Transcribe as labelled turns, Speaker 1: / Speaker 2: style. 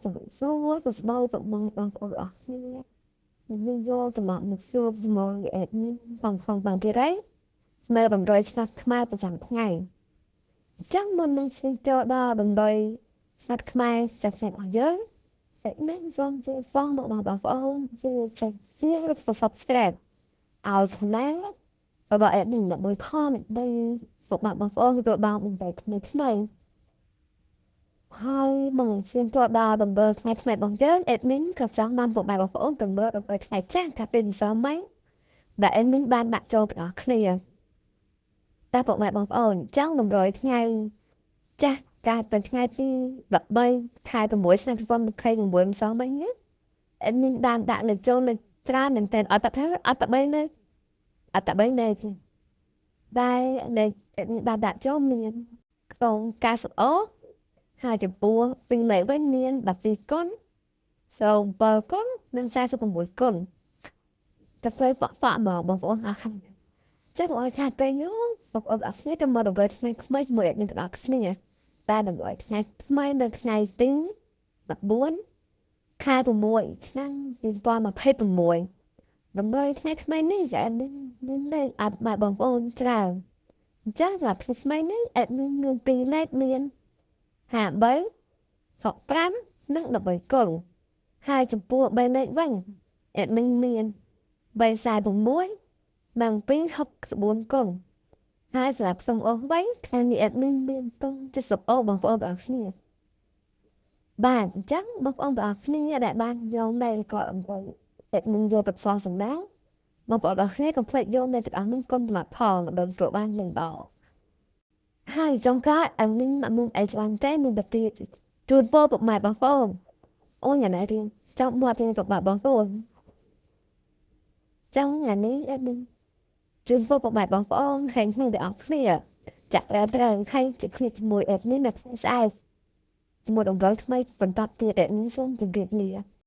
Speaker 1: សួរសួស្តីបងប្អូនអរគ្នាខ្ញុំយកត្រឡប់មកជួបជាមួយ admin សងសងបានទៀតហើយមើលតម្រុយឆ្លាស់ខ្មែរប្រចាំថ្ងៃអញ្ចឹងមុននឹងឈានចូលដល់តម្រុយឆ្លាស់ខ្មែរចាំថ្ងៃរបស់យើង admin សូមជួយហ្វងមកបងប្អូនជួយចុច share ឬ subscribe ឲ្យ channel របស់ admin ដើម្បីខំដើម្បីពុកម៉ែបងប្អូនទទួលបានតម្រុយថ្មីថ្មីហើយមកឈានចូលដល់ដំបូងថ្ងៃថ្មីរបស់យើង admin ក៏ចង់នាំពុកម៉ែបងប្អូនទៅមើលដំបូងថ្ងៃចាស់កាលពីម្សិលមិញដែល admin បានដាក់ចូលទាំងអស់គ្នាតែពុកម៉ែបងប្អូនចង់តម្រុយថ្ងៃចាស់កាលពីថ្ងៃទី13ខែ6ឆ្នាំ2029ម្សិលមិញ admin បានដាក់នៅចូលនៅច្រើនមែនទែនអត់តែថាអត់តែ3នៅអត់តែ3នៅទេតែនៅ admin បានដាក់ចូលមានខ្ទង់90អូហើយចំពោះពីលេខវិញមាន12គុណ07គុណនិង46គុណតែពេលបក់បក់មកបងប្អូនអរគុណចេះបងឲ្យខាតពេលយូរបងប្អូនអរគ្នាទៅមកដល់ថ្ងៃថ្មីជាមួយអ្នកទាំងអស់គ្នាតែដល់ថ្ងៃថ្មីនៅថ្ងៃទី14ខែ6ឆ្នាំ2026ដើម្បីថ្ងៃថ្មីនេះចាមានលេខអត់មកបងប្អូនច្រើនអញ្ចឹងសម្រាប់ថ្ងៃថ្មីនេះ admin មានពីរលេខមាន53 65និង13គុណហើយចំពោះ3លេខវិញ admin មាន346និង264គុណហើយសម្រាប់សុំអូសវិញថ្ងៃនេះ admin មានតុង70អូបងប្អូនទាំងអស់គ្នាបាទអញ្ចឹងបងប្អូនទាំងអស់គ្នាដែលបានយកនៅក៏អង្គុយ admin យកទៅផ្សងសម្ដងបងប្អូនទាំងអស់គ្នាកុំភ្លេចយកនៅទាំងអស់នោះគុំសម្រាប់ផលដើម្បីទទួលបាននឹងដល់ហើយចុងក្រោយ admin អត់មានអីច្រើនទេមានតែទៀតជូនពរពុកម៉ែបងប្អូនអូនយ៉ាងណារៀនចង់មាត់រៀនពុកម៉ែបងប្អូនចង់ថ្ងៃនេះ admin ជូនពរពុកម៉ែបងប្អូនហើយគ្នាទាំងអស់គ្នាចាក់ត្រូវហើយជាគ្នាជាមួយ admin នៅថ្ងៃស្អែកជាមួយតម្រុយថ្មីបន្តទៀត admin សូមជម្រាបលា។